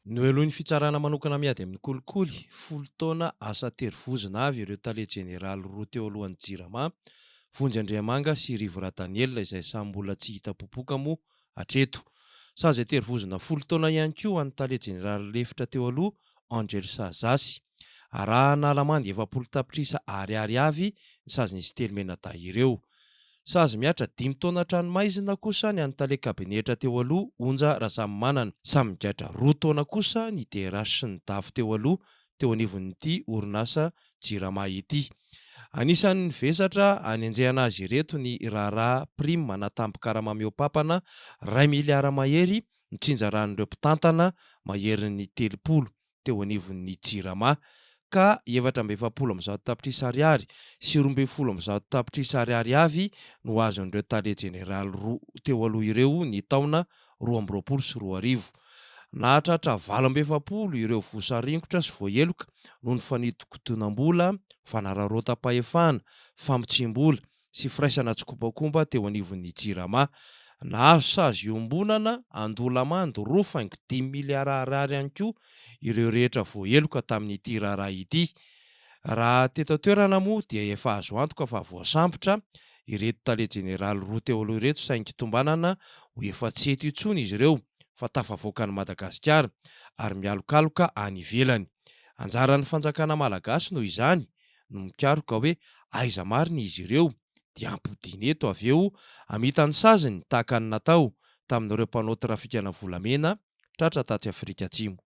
Nohelohin'ny fitsarana manokana miady amin'ny kolikoly, 10 taona asa an-terivozona avy ireo tale jeneraly roa teo alohan'ny Jirama, Vonjy Andriamanga sy Rivo Radanielina izay samy mbola tsy hita popoka moa hatreto. Sazy an-terivozona 10 taona ihany koa ho an'ny tale jeneraly lefitra teo aloha, Angel Sazasy. Arahana lamandy 40 tapitrisa ariary avy ny sazin'izy telo mianadahy ireo. Sazy mihatra dimy taona an-tranomaizina kosa ny an'ny tale kabinetra teo aloha, Onja Rasamimanana. Samy migadra roa taona kosa ny DRH sy ny Daf teo aloha teo anivon'ity orinasa Jirama ity. Anisan'ny vesatra anenjehana azy ireto ny raharaha prime na tambin-karama mihoa-papana iray miliara mahery notsinjaran'ireo mpitantana maherin'ny 30 teo anivon'ny Jirama ka 144 tapitrisa ariary sy 112 tapitrisa ariary avy no azon'ireo tale jeneraly roa teo aloha ireo ny taona 2022. Nahatratra 48 ireo voasaringotra sy voaheloka noho ny fanidinkodinam-bola, fanararaotam-pahefana, famotsiam-bola sy firaisana tsikombakomba teo anivon'ny Jirama. Nahazo sazy iombonana handoa lamandy 2,5 miliara ariary ihany koa ireo rehetra voaheloka tamin'ity raharaha ity. Raha teto an-toerana moa dia efa azo antoka fa voasambotra ireto tale jeneraly roa teo aloha ireto saingy tombanana ho efa tsy eto intsony izy ireo fa tafavoaka an'i Madagasikara ary mialokaloka any ivelany. Anjaran'ny fanjakana malagasy noho izany no mikaroka hoe aiza marina izy ireo dia ampodiana eto avy eo hamita ny saziny tahaka ny natao tamin'ireo mpanao trafikana volamena tratra tatsy Afrika Atsimo.